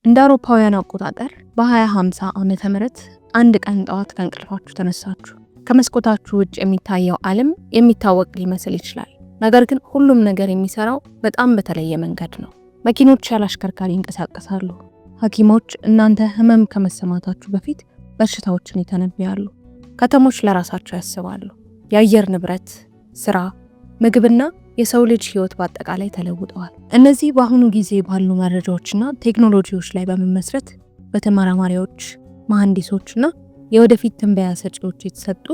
እንደ አውሮፓውያን አቆጣጠር በ2050 ዓመተ ምህረት አንድ ቀን ጠዋት ከእንቅልፋችሁ ተነሳችሁ። ከመስኮታችሁ ውጭ የሚታየው ዓለም የሚታወቅ ሊመስል ይችላል። ነገር ግን ሁሉም ነገር የሚሰራው በጣም በተለየ መንገድ ነው። መኪኖች ያለ አሽከርካሪ ይንቀሳቀሳሉ። ሐኪሞች እናንተ ህመም ከመሰማታችሁ በፊት በሽታዎችን ይተነብያሉ። ከተሞች ለራሳቸው ያስባሉ። የአየር ንብረት፣ ስራ፣ ምግብና የሰው ልጅ ህይወት በአጠቃላይ ተለውጠዋል። እነዚህ በአሁኑ ጊዜ ባሉ መረጃዎችና ቴክኖሎጂዎች ላይ በመመስረት በተመራማሪዎች፣ መሐንዲሶችና የወደፊት ትንበያ ሰጪዎች የተሰጡ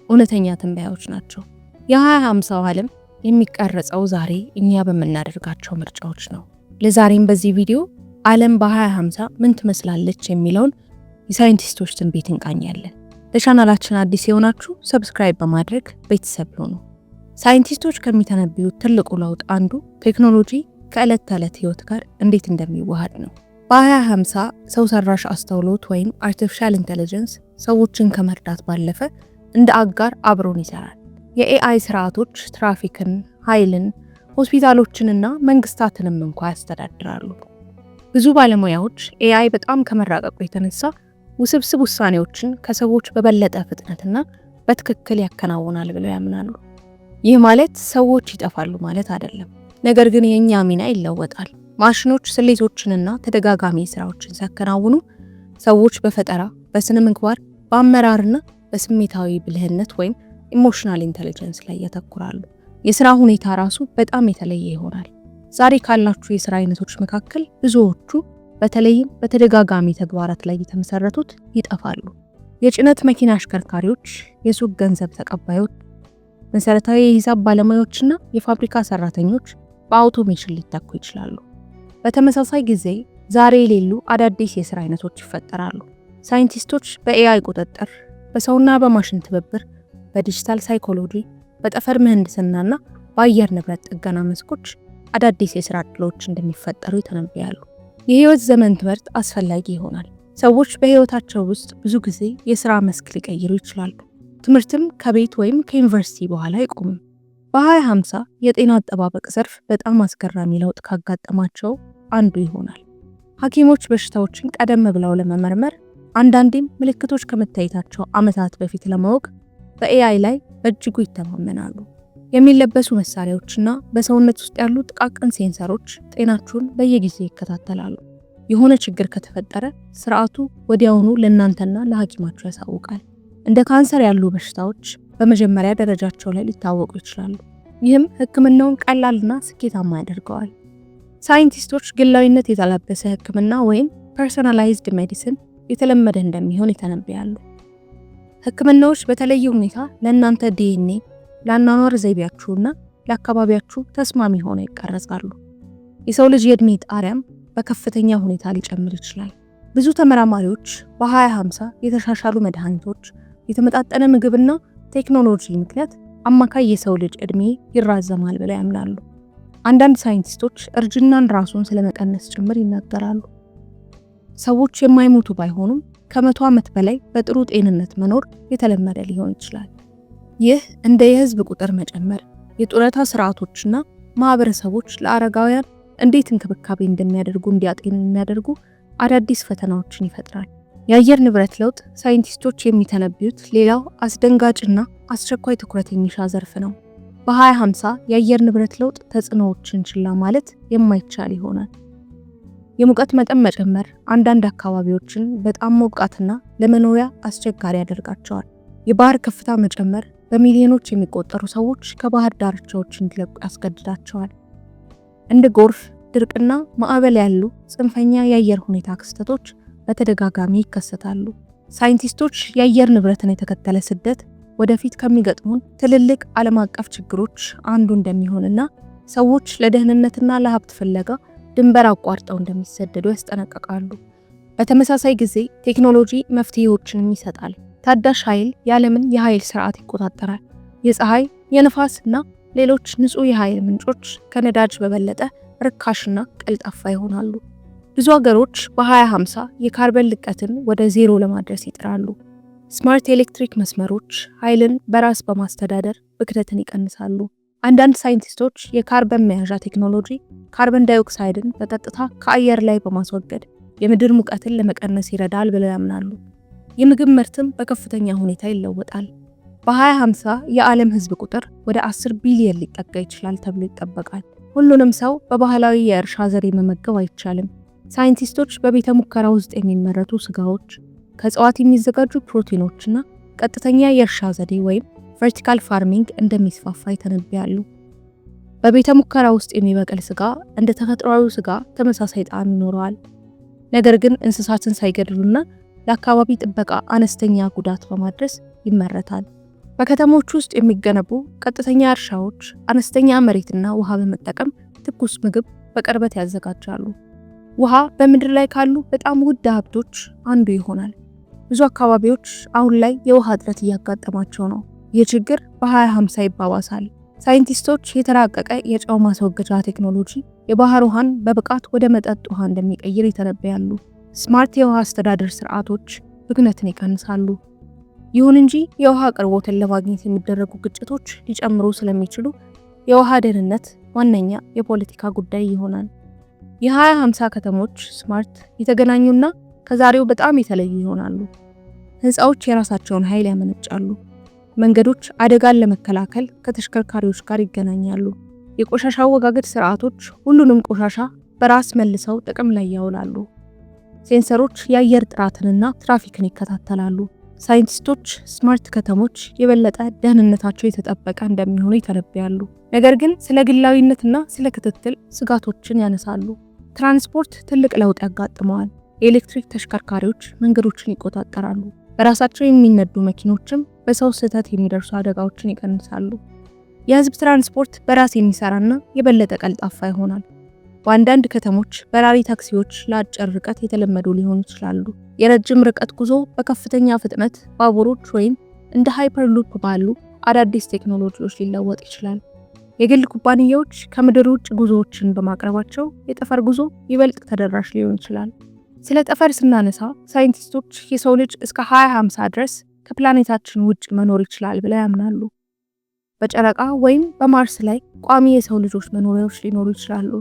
እውነተኛ ትንበያዎች ናቸው። የ2050ው ዓለም የሚቀረጸው ዛሬ እኛ በምናደርጋቸው ምርጫዎች ነው። ለዛሬም በዚህ ቪዲዮ ዓለም በ2050 ምን ትመስላለች የሚለውን የሳይንቲስቶች ትንቢት እንቃኛለን። ለቻናላችን አዲስ የሆናችሁ subscribe በማድረግ ቤተሰብ ይሁኑ። ሳይንቲስቶች ከሚተነብዩት ትልቁ ለውጥ አንዱ ቴክኖሎጂ ከዕለት ተዕለት ህይወት ጋር እንዴት እንደሚዋሃድ ነው። በ2050 ሰው ሰራሽ አስተውሎት ወይም artificial intelligence ሰዎችን ከመርዳት ባለፈ እንደ አጋር አብሮን ይሰራል። የ AI ስርዓቶች ትራፊክን፣ ኃይልን፣ ሆስፒታሎችንና መንግስታትንም እንኳ ያስተዳድራሉ። ብዙ ባለሙያዎች AI በጣም ከመራቀቁ የተነሳ ውስብስብ ውሳኔዎችን ከሰዎች በበለጠ ፍጥነትና በትክክል ያከናውናል ብለው ያምናሉ። ይህ ማለት ሰዎች ይጠፋሉ ማለት አይደለም። ነገር ግን የእኛ ሚና ይለወጣል። ማሽኖች ስሌቶችንና ተደጋጋሚ ስራዎችን ሲያከናውኑ ሰዎች በፈጠራ፣ በስነ ምግባር፣ በአመራርና በስሜታዊ ብልህነት ወይም emotional intelligence ላይ ያተኩራሉ። የስራ ሁኔታ ራሱ በጣም የተለየ ይሆናል። ዛሬ ካላችሁ የስራ አይነቶች መካከል ብዙዎቹ፣ በተለይም በተደጋጋሚ ተግባራት ላይ የተመሰረቱት፣ ይጠፋሉ። የጭነት መኪና አሽከርካሪዎች፣ የሱቅ ገንዘብ ተቀባዮች፣ መሰረታዊ የሂሳብ ባለሙያዎችና የፋብሪካ ሰራተኞች በ automation ሊተኩ ይችላሉ። በተመሳሳይ ጊዜ ዛሬ የሌሉ አዳዲስ የስራ አይነቶች ይፈጠራሉ። ሳይንቲስቶች በ AI ቁጥጥር፣ በሰውና በማሽን ትብብር፣ በዲጂታል psychology፣ በጠፈር ምህንድስናና በአየር ንብረት ጥገና መስኮች አዳዲስ የስራ ዕድሎች እንደሚፈጠሩ ይተነብያሉ። የህይወት ዘመን ትምህርት አስፈላጊ ይሆናል። ሰዎች በህይወታቸው ውስጥ ብዙ ጊዜ የስራ መስክ ሊቀይሩ ይችላሉ። ትምህርትም ከቤት ወይም ከዩኒቨርሲቲ በኋላ አይቆምም። በ2050 የጤና አጠባበቅ ዘርፍ በጣም አስገራሚ ለውጥ ካጋጠማቸው አንዱ ይሆናል። ሐኪሞች በሽታዎችን ቀደም ብለው ለመመርመር፣ አንዳንዴም ምልክቶች ከመታየታቸው ዓመታት በፊት ለማወቅ በ AI ላይ በእጅጉ ይተማመናሉ። የሚለበሱ መሳሪያዎችና በሰውነት ውስጥ ያሉ ጥቃቅን sensor ኦች ጤናችሁን በየጊዜው ይከታተላሉ። የሆነ ችግር ከተፈጠረ ስርዓቱ ወዲያውኑ ለእናንተና ለሐኪማችሁ ያሳውቃል። እንደ ካንሰር ያሉ በሽታዎች በመጀመሪያ ደረጃቸው ላይ ሊታወቁ ይችላሉ። ይህም ሕክምናውን ቀላልና ስኬታማ ያደርገዋል። ሳይንቲስቶች ግላዊነት የተላበሰ ሕክምና ወይም personalized medicine የተለመደ እንደሚሆን ይተነብያሉ። ሕክምናዎች በተለየ ሁኔታ ለእናንተ ዲኤንኤ፣ ለአኗኗር ዘይቤያችሁና ለአካባቢያችሁ ተስማሚ ሆነው ይቀረጻሉ። የሰው ልጅ የዕድሜ ጣሪያም በከፍተኛ ሁኔታ ሊጨምር ይችላል። ብዙ ተመራማሪዎች በ2050 የተሻሻሉ መድኃኒቶች፣ የተመጣጠነ ምግብና ቴክኖሎጂ ምክንያት አማካይ የሰው ልጅ ዕድሜ ይራዘማል ብለው ያምናሉ። አንዳንድ ሳይንቲስቶች እርጅናን ራሱን ስለመቀነስ ጭምር ይናገራሉ። ሰዎች የማይሞቱ ባይሆኑም ከ100 ዓመት በላይ በጥሩ ጤንነት መኖር የተለመደ ሊሆን ይችላል። ይህ እንደ የህዝብ ቁጥር መጨመር፣ የጡረታ ስርዓቶችና ማህበረሰቦች ለአረጋውያን እንዴት እንክብካቤ እንደሚያደርጉ እንዲያጤኑ የሚያደርጉ አዳዲስ ፈተናዎችን ይፈጥራል። የአየር ንብረት ለውጥ ሳይንቲስቶች የሚተነብዩት ሌላው አስደንጋጭና አስቸኳይ ትኩረት የሚሻ ዘርፍ ነው። በ2050 የአየር ንብረት ለውጥ ተጽዕኖዎችን ችላ ማለት የማይቻል ይሆናል። የሙቀት መጠን መጨመር አንዳንድ አካባቢዎችን በጣም ሞቃትና ለመኖሪያ አስቸጋሪ ያደርጋቸዋል። የባህር ከፍታ መጨመር በሚሊዮኖች የሚቆጠሩ ሰዎች ከባህር ዳርቻዎች እንዲለቁ ያስገድዳቸዋል። እንደ ጎርፍ፣ ድርቅና ማዕበል ያሉ ጽንፈኛ የአየር ሁኔታ ክስተቶች በተደጋጋሚ ይከሰታሉ። ሳይንቲስቶች የአየር ንብረትን የተከተለ ስደት ወደፊት ከሚገጥሙን ትልልቅ ዓለም አቀፍ ችግሮች አንዱ እንደሚሆንና ሰዎች ለደህንነትና ለሀብት ፍለጋ ድንበር አቋርጠው እንደሚሰደዱ ያስጠነቅቃሉ። በተመሳሳይ ጊዜ ቴክኖሎጂ መፍትሄዎችንም ይሰጣል። ታዳሽ ኃይል የዓለምን የኃይል ስርዓት ይቆጣጠራል። የፀሐይ፣ የንፋስ እና ሌሎች ንጹህ የኃይል ምንጮች ከነዳጅ በበለጠ ርካሽና ቀልጣፋ ይሆናሉ። ብዙ ሀገሮች በ2050 የካርበን ልቀትን ወደ ዜሮ ለማድረስ ይጥራሉ። Smart ኤሌክትሪክ መስመሮች ኃይልን በራስ በማስተዳደር ብክለትን ይቀንሳሉ። አንዳንድ ሳይንቲስቶች የካርበን መያዣ ቴክኖሎጂ ካርበን ዳይኦክሳይድን በቀጥታ ከአየር ላይ በማስወገድ የምድር ሙቀትን ለመቀነስ ይረዳል ብለው ያምናሉ። የምግብ ምርትም በከፍተኛ ሁኔታ ይለወጣል። በ2050 የዓለም ሕዝብ ቁጥር ወደ 10 ቢሊዮን ሊጠጋ ይችላል ተብሎ ይጠበቃል። ሁሉንም ሰው በባህላዊ የእርሻ ዘዴ መመገብ አይቻልም። ሳይንቲስቶች በቤተ ሙከራ ውስጥ የሚመረቱ ስጋዎች፣ ከእጽዋት የሚዘጋጁ ፕሮቲኖችና ቀጥተኛ የእርሻ ዘዴ ወይም vertical farming እንደሚስፋፋ ይተነብያሉ። በቤተ ሙከራ ውስጥ የሚበቅል ስጋ እንደ ተፈጥሯዊ ስጋ ተመሳሳይ ጣዕም ይኖረዋል። ነገር ግን እንስሳትን ሳይገድሉና ለአካባቢ ጥበቃ አነስተኛ ጉዳት በማድረስ ይመረታል። በከተሞች ውስጥ የሚገነቡ ቀጥተኛ እርሻዎች አነስተኛ መሬትና ውሃ በመጠቀም ትኩስ ምግብ በቅርበት ያዘጋጃሉ። ውሃ በምድር ላይ ካሉ በጣም ውድ ሀብቶች አንዱ ይሆናል። ብዙ አካባቢዎች አሁን ላይ የውሃ እጥረት እያጋጠማቸው ነው። ይህ ችግር በ2050 ይባባሳል። ሳይንቲስቶች የተራቀቀ የጨው ማስወገጃ ቴክኖሎጂ የባህር ውሃን በብቃት ወደ መጠጥ ውሃ እንደሚቀይር ይተነብያሉ። Smart የውሃ አስተዳደር ስርዓቶች ብክነትን ይቀንሳሉ። ይሁን እንጂ የውሃ አቅርቦትን ለማግኘት የሚደረጉ ግጭቶች ሊጨምሩ ስለሚችሉ የውሃ ደህንነት ዋነኛ የፖለቲካ ጉዳይ ይሆናል። የ2050 ከተሞች smart፣ የተገናኙና ከዛሬው በጣም የተለዩ ይሆናሉ። ህንፃዎች የራሳቸውን ኃይል ያመነጫሉ። መንገዶች አደጋን ለመከላከል ከተሽከርካሪዎች ጋር ይገናኛሉ። የቆሻሻ አወጋገድ ስርዓቶች ሁሉንም ቆሻሻ በራስ መልሰው ጥቅም ላይ ያውላሉ። ሴንሰሮች የአየር ጥራትንና ትራፊክን ይከታተላሉ። ሳይንቲስቶች smart ከተሞች የበለጠ ደህንነታቸው የተጠበቀ እንደሚሆኑ ይተነብያሉ። ነገር ግን ስለ ግላዊነትና ስለ ክትትል ስጋቶችን ያነሳሉ። ትራንስፖርት ትልቅ ለውጥ ያጋጥመዋል። የኤሌክትሪክ ተሽከርካሪዎች መንገዶችን ይቆጣጠራሉ። በራሳቸው የሚነዱ መኪኖችም በሰው ስህተት የሚደርሱ አደጋዎችን ይቀንሳሉ። የህዝብ ትራንስፖርት በራስ የሚሰራና የበለጠ ቀልጣፋ ይሆናል። በአንዳንድ ከተሞች በራሪ ታክሲዎች ለአጭር ርቀት የተለመዱ ሊሆኑ ይችላሉ። የረጅም ርቀት ጉዞ በከፍተኛ ፍጥነት ባቡሮች ወይም እንደ hyperloop ባሉ አዳዲስ ቴክኖሎጂዎች ሊለወጥ ይችላል። የግል ኩባንያዎች ከምድር ውጭ ጉዞዎችን በማቅረባቸው የጠፈር ጉዞ ይበልጥ ተደራሽ ሊሆን ይችላል። ስለ ጠፈር ስናነሳ ሳይንቲስቶች የሰው ልጅ እስከ 2050 ድረስ ከፕላኔታችን ውጭ መኖር ይችላል ብለው ያምናሉ። በጨረቃ ወይም በማርስ ላይ ቋሚ የሰው ልጆች መኖሪያዎች ሊኖሩ ይችላሉ።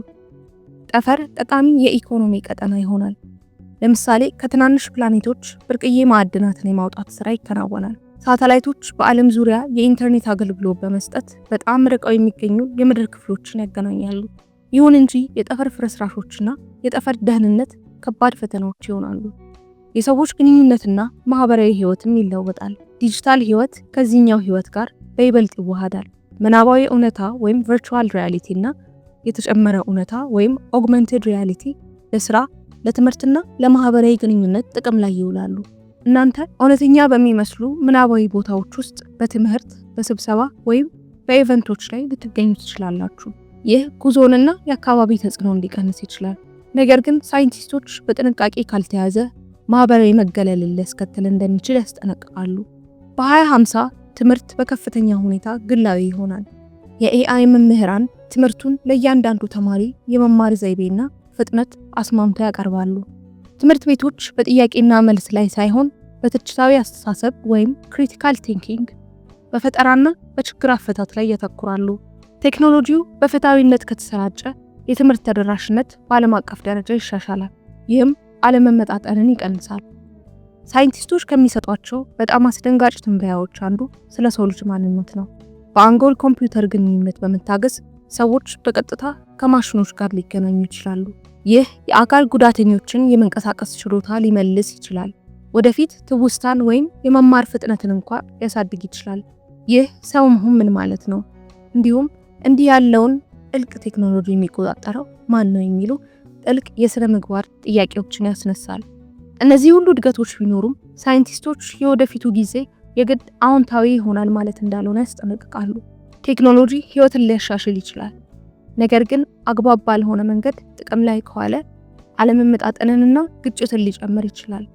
ጠፈር ጠቃሚ የኢኮኖሚ ቀጠና ይሆናል። ለምሳሌ ከትናንሽ ፕላኔቶች ብርቅዬ ማዕድናትን የማውጣት ስራ ይከናወናል። ሳተላይቶች በዓለም ዙሪያ የኢንተርኔት አገልግሎት በመስጠት በጣም ርቀው የሚገኙ የምድር ክፍሎችን ያገናኛሉ። ይሁን እንጂ የጠፈር ፍርስራሾችና የጠፈር ደህንነት ከባድ ፈተናዎች ይሆናሉ። የሰዎች ግንኙነትና ማህበራዊ ህይወትም ይለወጣል። ዲጂታል ህይወት ከዚህኛው ህይወት ጋር በይበልጥ ይዋሃዳል። ምናባዊ እውነታ ወይም virtual reality እና የተጨመረ እውነታ ወይም augmented reality ለስራ፣ ለትምህርትና ለማህበራዊ ግንኙነት ጥቅም ላይ ይውላሉ። እናንተ እውነተኛ በሚመስሉ ምናባዊ ቦታዎች ውስጥ በትምህርት፣ በስብሰባ ወይም በ event ኦች ላይ ልትገኙ ትችላላችሁ። ይህ ጉዞንና የአካባቢ ተጽዕኖን ሊቀንስ ይችላል። ነገር ግን ሳይንቲስቶች በጥንቃቄ ካልተያዘ ማህበራዊ መገለልን ሊያስከትል እንደሚችል ያስጠነቅቃሉ። በ2050 ትምህርት በከፍተኛ ሁኔታ ግላዊ ይሆናል። የ AI መምህራን ትምህርቱን ለእያንዳንዱ ተማሪ የመማር ዘይቤና ፍጥነት አስማምተው ያቀርባሉ። ትምህርት ቤቶች በጥያቄና መልስ ላይ ሳይሆን በትችታዊ አስተሳሰብ ወይም critical thinking፣ በፈጠራና በችግር አፈታት ላይ ያተኩራሉ። ቴክኖሎጂው በፍትሃዊነት ከተሰራጨ የትምህርት ተደራሽነት በዓለም አቀፍ ደረጃ ይሻሻላል። ይህም አለመመጣጠንን ይቀንሳል። ሳይንቲስቶች ከሚሰጧቸው በጣም አስደንጋጭ ትንበያዎች አንዱ ስለ ሰው ልጅ ማንነት ነው። በአንጎል ኮምፒውተር ግንኙነት በመታገዝ ሰዎች በቀጥታ ከማሽኖች ጋር ሊገናኙ ይችላሉ። ይህ የአካል ጉዳተኞችን የመንቀሳቀስ ችሎታ ሊመልስ ይችላል። ወደፊት ትውስታን ወይም የመማር ፍጥነትን እንኳ ሊያሳድግ ይችላል። ይህ ሰው መሆን ምን ማለት ነው? እንዲሁም እንዲህ ያለውን ጥልቅ ቴክኖሎጂ የሚቆጣጠረው ማን ነው የሚሉ ጥልቅ የስነ ምግባር ጥያቄዎችን ያስነሳል። እነዚህ ሁሉ እድገቶች ቢኖሩም ሳይንቲስቶች የወደፊቱ ጊዜ የግድ አዎንታዊ ይሆናል ማለት እንዳልሆነ ያስጠነቅቃሉ። ቴክኖሎጂ ህይወትን ሊያሻሽል ይችላል፣ ነገር ግን አግባብ ባልሆነ መንገድ ጥቅም ላይ ከዋለ አለመመጣጠንንና ግጭትን ሊጨምር ይችላል።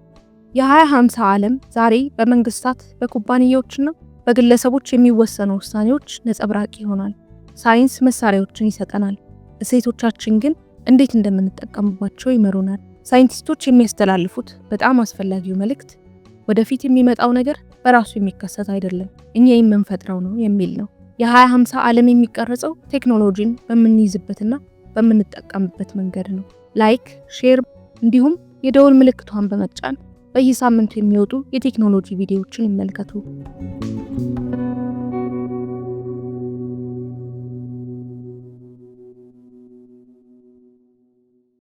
የ2050 ዓለም ዛሬ በመንግስታት፣ በኩባንያዎችና በግለሰቦች የሚወሰኑ ውሳኔዎች ነጸብራቅ ይሆናል። ሳይንስ መሳሪያዎችን ይሰጠናል፣ እሴቶቻችን ግን እንዴት እንደምንጠቀምባቸው ይመሩናል። ሳይንቲስቶች የሚያስተላልፉት በጣም አስፈላጊው መልእክት ወደፊት የሚመጣው ነገር በራሱ የሚከሰት አይደለም፣ እኛ የምንፈጥረው ነው የሚል ነው። የ2050 ዓለም የሚቀረጸው ቴክኖሎጂን በምንይዝበትና በምንጠቀምበት መንገድ ነው። Like፣ share እንዲሁም የደወል ምልክቷን በመጫን በየሳምንቱ የሚወጡ የቴክኖሎጂ ቪዲዮዎችን ይመልከቱ።